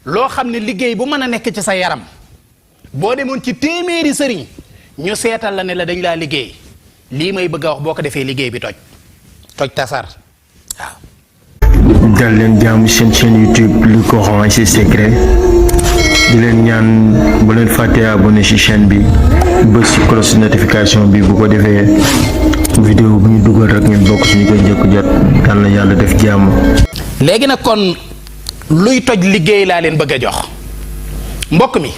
loo xam ne liggéey bu mën a nekk ci sa yaram boo demoon ci téeméeri sëriñ ñu seetal la ne la dañ laa liggéey lii may bëgg a wax boo ko defee liggéey bi toj tasar waaw. dal leen jàmm seen chaîne YouTube Luc Coran et ses secrets di leen ñaan bu leen fàttee abonné ci chaîne bi bës ci cloche notification bi bu ko defee vidéo bu ñu dugal rek ngeen bokk ci ñu koy njëkk jot yal na yàlla def jàmm. léegi nag kon luy toj liggéey laa leen bëgg a jox mbokk mi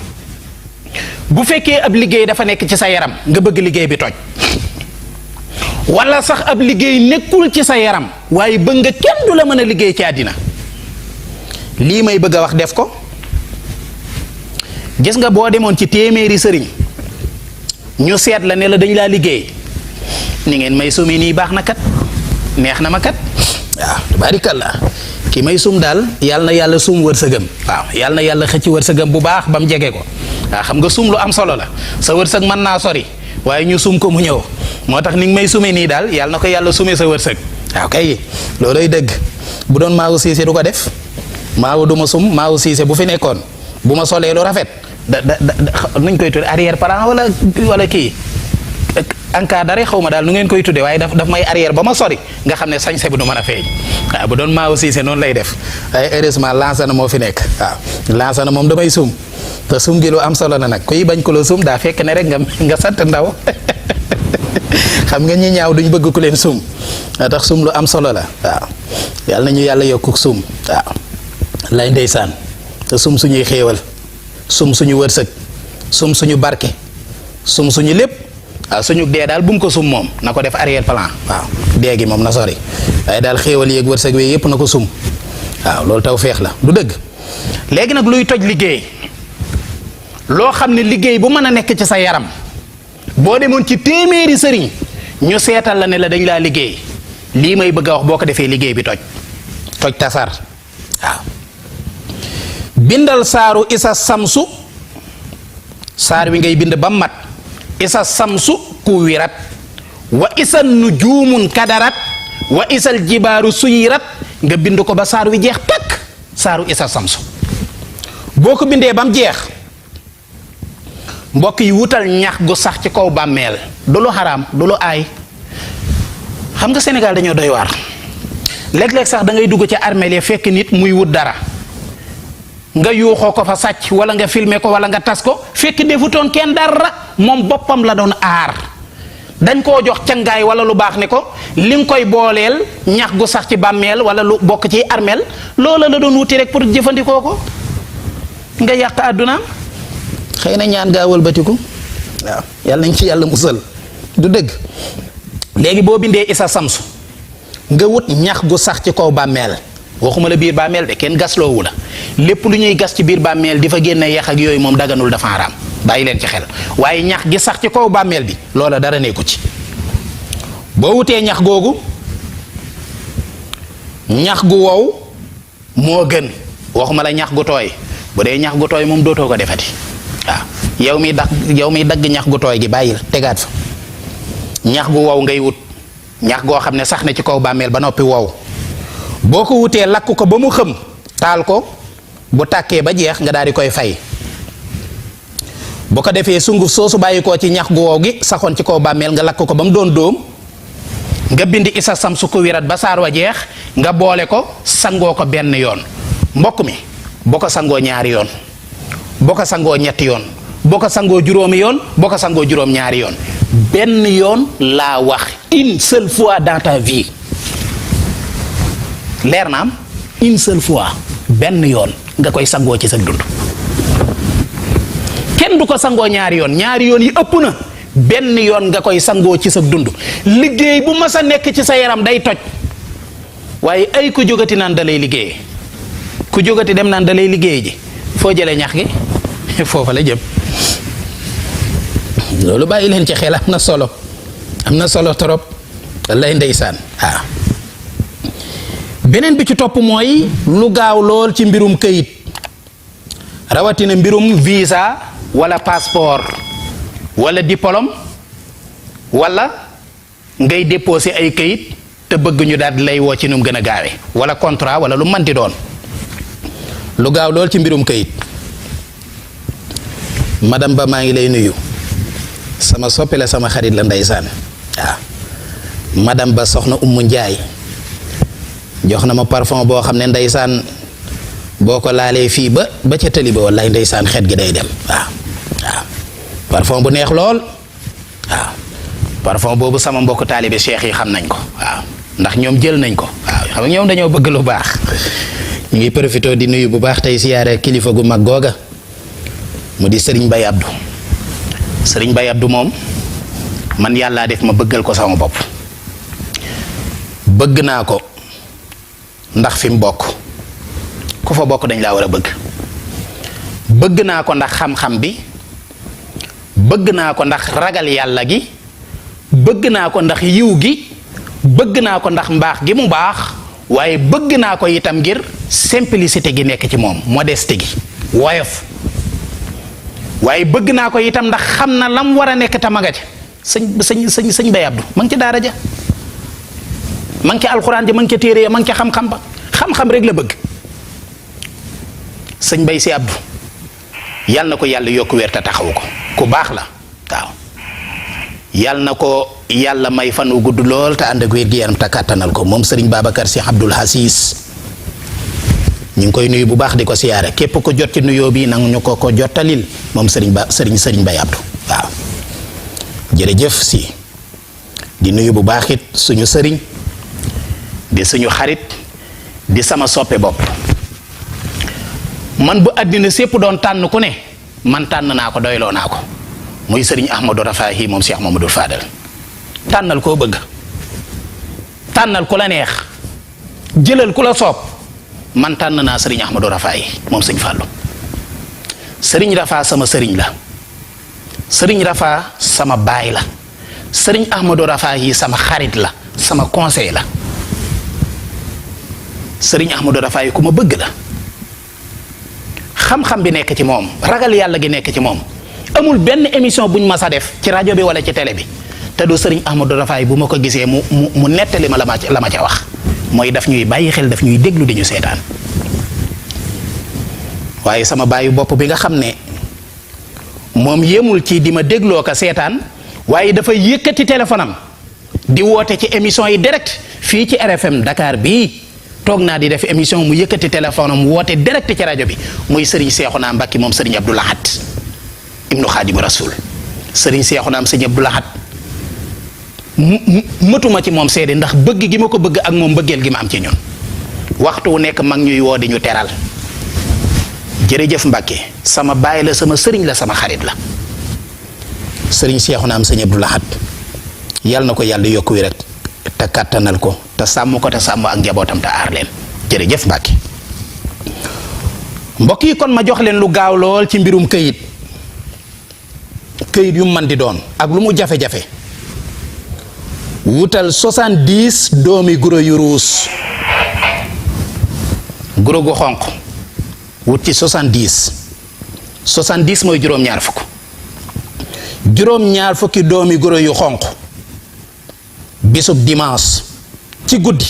bu fekkee ab liggéey dafa nekk ci sa yaram nga bëgg liggéey bi toj wala sax ab liggéey nekkul ci sa yaram waaye bëgg nga kenn du la mën a liggéey ci àddina lii may bëgg a wax def ko. gis nga boo demoon ci téeméeri sëriñ ñu seet la ne la dañ laa liggéey ni ngeen may sumi nii baax na kat neex na ma kat waaw tabaarikalla ki may sum daal yàlla na yàlla sum wërsëgam waaw yàlla na yàlla xëcc wërsëgam bu baax ba mu jege ko waaw xam nga sum lu am solo la sa wërsëg mën naa sori waaye ñu sum ko mu ñëw moo tax ni nga may sumi nii daal yàlla na ko yàlla sumee sa wërsëg waaw kay looloy dëgg bu doon Maawu Siise du ko def Maawu du ma sum Maawu Siise bu fi nekkoon bu ma solee lu rafet nuñ koy tudde arrière plan wala kii encadré xaw ma daal nu ngeen koy tudde waaye daf may arrière ba ma sori nga xam ne sañse bu du mën a feeñ waaw bu doon Maawu Siise noonu lay def waaye heureusement Lansana moo fi nekk waaw Lansana moom damay sum te sum gi lu am solo na nag kuy bañ ko la sum daa fekk ne rek nga sant ndaw xam nga ñi ñaaw duñ bëgg ku leen sum tax sum lu am solo la waaw yàlla nañu yàlla yokku sum waaw lay ndeysaan te sum suñuy xéewal sum suñu wërsëg sum suñu barke sum suñu lépp waaw suñu dee daal bu mu ko sum moom na ko def arrière plan waaw dee gi moom na sori waaye daal xéewal yeeg wërsëg wi yépp na ko sum waaw loolu taw feex la du dëgg. léegi nag luy toj liggéey loo xam ne liggéey bu mën a nekk ci sa yaram boo demoon ci téeméeri sëriñ ñu seetal la ne la dañ laa liggéey lii may bëgg a wax boo ko defee liggéey bi toj tasar waaw. bindal saaru isa samsu saar wi ngay bind ba mat isa samsu ku wirat wa isa nujuumun kadarat wa isal jibaaru suyirat nga bind ko ba saar wi jeex takk saaru isa samsu boo ko bindee ba mu jeex mbokk yi wutal ñax gu sax ci kaw bàmmeel du lu xaraam du lu aay xam nga Sénégal dañoo doy waar léeg-léeg sax da ngay dugg ci armeel ya fekk nit muy wut dara nga yuuxoo ko fa sàcc wala nga filmer ko wala nga tas ko fekk defutoon kenn dara moom boppam la doon aar dañ koo jox cangaay wala lu baax ne ko li nga koy booleel ñax gu sax ci bàmmeel wala lu bokk ci armeel loola la doon wuti rek pour jëfandikoo ko nga yàq àdduna xëy na ñaan gaa wëlbatiku waaw yàlla nañ ci yàlla musal du dëgg. léegi boo bindee isa samsu nga wut ñax gu sax ci kaw bàmmeel waxuma la biir bàmmeel de kenn gasloowu la lépp lu ñuy gas ci biir bàmmeel di fa génne yax ak yooyu moom daganul dafa araam bàyyi leen ci xel waaye ñax gi sax ci kaw bàmmeel bi loola dara nekku ci. boo wutee ñax googu ñax gu wow moo gën waxuma la ñax gu tooy bu dee ñax gu tooy moom dootoo ko defati waaw yow miy dagg ñax gu tooy gi bàyyil tegaat fa ñax gu wow ngay wut ñax goo xam ne sax na ci kaw bàmmeel ba noppi wow. boo ko wutee lakk ko ba mu xëm taal ko bu tàkkee ba jeex nga daal di koy fay bu ko defee sunguf soosu bàyyi ko ci ñax gu wow gi saxoon ci kaw bàmmeel nga lakk ko ba mu doon dóom nga bind isa samsu ku wirat ba saar wa jeex nga boole ko sangoo ko benn yoon mbokk mi boo ko sangoo ñaari yoon boo ko sangoo ñetti yoon boo ko sangoo juróomi yoon boo ko sangoo juróom ñaari yoon benn yoon laa wax une seule fois dans ta vie leer na am une seule fois benn yoon nga koy sangoo ci sa dund kenn du ko sangoo ñaari yoon yi ëpp na benn yoon nga koy sangoo ci sa dund liggéey bu mas a nekk ci sa yaram day toj waaye ay ku jógati naan da lay liggéeyee ku jógati dem naan da lay liggéey ji foo jëlee ñax gi foofa la jëm loolu bàyyi leen ci xel am na solo trop lay ndeysaan waaw. beneen bi ci topp mooy lu gaaw lool ci mbirum këyit rawatina mbirum visa wala passeport wala diplôme wala ngay déposer ay këyit te bëgg ñu daal di lay woo ci nu mu gën a gaawe wala contrat wala lu manti doon lu gaaw lool ci mbirum kayit madame Ba maa ngi lay nuyu sama soppe la sama xarit la ndeysaan waaw madame Ba soxna Umu Njaay jox na ma parfum boo xam ne ndeysaan boo ko laalee fii ba ca tëli ba wallaay ndeysaan xet gi day dem waaw parfum bu neex lool waaw parfum boobu sama mbokk taalibe cheikh yi xam nañ ko waaw ndax ñoom jël nañ ko waaw xam nga ñoom dañoo bëgg lu baax ñu ngi profité di nuyu bu baax tey siyaare kilifa gu mag googa mu di Serigne Baye Abdou Serigne Baye Abdou moom man yàllaa def ma bëggal ko sama bopp bëgg naa ko ndax fi mu bokk ku fa bokk dañ laa war a bëgg naa ko ndax xam-xam bi bëgg naa ko ndax ragal yàlla gi bëgg naa ko ndax yiw gi bëgg naa ko ndax mbaax gi mu baax waaye bëgg naa ko itam ngir simplicité gi nekk ci moom modesté gi woyof waaye bëgg naa ko itam ndax xam na lam war a nekk tamaga ca sëñ Baye Abdou ma ngi ci daara ja ma ngi ci alxuraan ja ma ngi ca téere ya ma ngi ca xam-xam ba xam-xam rek la bëgg sëñ Baye si Abdou yal na ko yàlla yokk wér te taxawu ko ku baax la waaw yal na ko yàlla may fan wu gudd lool te ànd ak wér gi yaram te kàttanal ko moom sëriñ Babacar Si Abdul Hasis ñu ngi koy nuyu bu baax di ko siyaare képp ko jot ci nuyoo bi nangu ñu ko jottalil moom sëriñ Baye Abdou waaw jërëjëf si di nuyu bu baax it suñu sëriñ di suñu xarit di sama soppe bopp man bu àddina sépp doon tànn ku ne man tànn naa ko doyloo naa ko muy sëriñ Ahmadou Rafahi moom Cheikh Mamadou Fadal tànnal koo bëgg tànnal ku la neex jëlal ku la soob man tànn naa sëriñ Ahmadou Rafahi moom sëñ Fallou sëriñ Rafa sama sëriñ la sëriñ Rafa sama baay la sëriñ Ahmadou Rafahi sama xarit la sama conseil la sëriñ Ahmadou Rafahi ku ma bëgg la xam-xam bi nekk ci moom ragal yàlla gi nekk ci moom amul benn émission buñ mas a def ci rajo bi wala ci télé bi te du sëriñ Ahmadou Rafahi bu ma ko gisee mu nettali ma la ma ca wax mooy daf ñuy bàyyi xel daf ñuy déglu di ñu seetaan waaye sama bàyyi bopp bi nga xam ne moom yéemul ci di ma dégloo ko seetaan waaye dafa yëkkati téléphone am di woote ci émission yi direct fii ci RFM Dakar bii toog naa di def émission mu yëkkati téléphone am woote direct ci rajo bi muy sëriñ Seexuna Mbàkke moom sëriñ Abdou Lahad ibnu Xaadimu Rasuul sëriñ Seexuna am sëriñ Abdou Lahad mëtuma ci moom seede ndax bëgg gi ma ko bëgg ak moom bëggeel gi ma am ci ñun waxtu wu nekk mag ñuy woo di ñu teral jërëjëf Mbàkke sama baay la sama sëriñ la sama xarit la sëriñ Seexuna am sëriñ Abdou Lahad yal na ko yàlla yokk wi rek te kàttanal ko te sàmm ko te sàmm ak njabootam te aar leen jërëjëf Mbàkke mbokk yi kon ma jox leen lu gaaw lool ci mbirum këyit yu man di doon ak lu mu jafe-jafe wutal 70 doomi guro yu ruus guro gu xonq wut ci 70 mooy juróom-ñaar fukki doomi guro yu xonq bisub dimanche ci guddi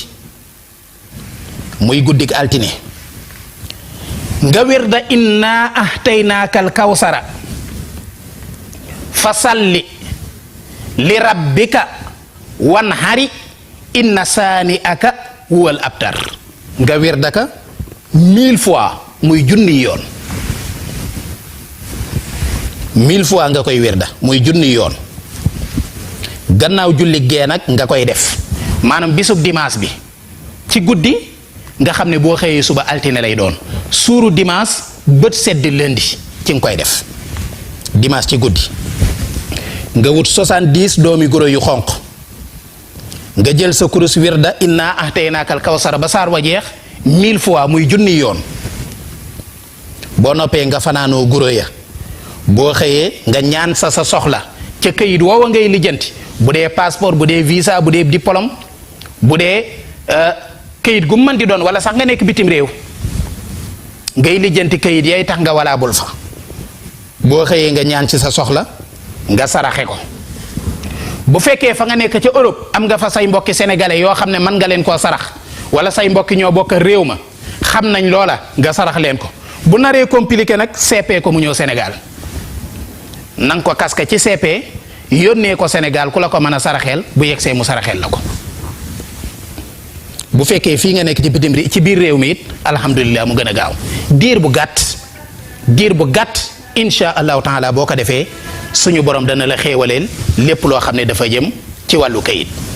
muy guddik altine nga wirda inna ahtaynaakal kawsara fa salli li rabbika wanhari inna saani aka huwal abtar nga wirda ka 1000 fois muy junni yoon 1000 fois nga koy wirda muy junni yoon gannaaw julli gee nag nga koy def maanaam bisub dimanche bi ci guddi nga xam ne boo xëyee suba altine lay doon suuru dimanche bët sedd lundi ci nga koy def dimanche ci guddi nga wut 70 doomi guro yu xonq nga jël sa kurus wirda inna ahtaynaakal kawsara ba saar wa jeex 1000 fois muy junni yoon boo noppee nga fanaanoo guro ya boo xëyee nga ñaan sa soxla ca këyit woowa ngay lijjanti bu dee passeport bu dee visa bu dee diplôme bu dee këyit gu mën di doon wala sax nga nekk bitim réew ngay lijjanti këyit yay tax nga walaa bul fa boo xëyee nga ñaan ci sa soxla nga saraxe ko bu fekkee fa nga nekk ca Europe am nga fa say mbokki sénégalais yoo xam ne mën nga leen koo sarax wala say mbokki ñoo bokk réew ma xam nañ loola nga sarax leen ko bu naree compliqué nag CP ko mu ñëw Sénégal na nga ko casque ci CP yónnee ko Sénégal ku la ko mën a saraxeel bu yegsee mu saraxeel la ko. bu fekkee fii nga nekk ci bitim ci biir réew mi it alhamdulilah mu gën a gaaw diir bu gàtt insha allahu taala boo ko defee suñu borom dana la xéewaleel lépp loo xam ne dafa jëm ci wàllu kayit.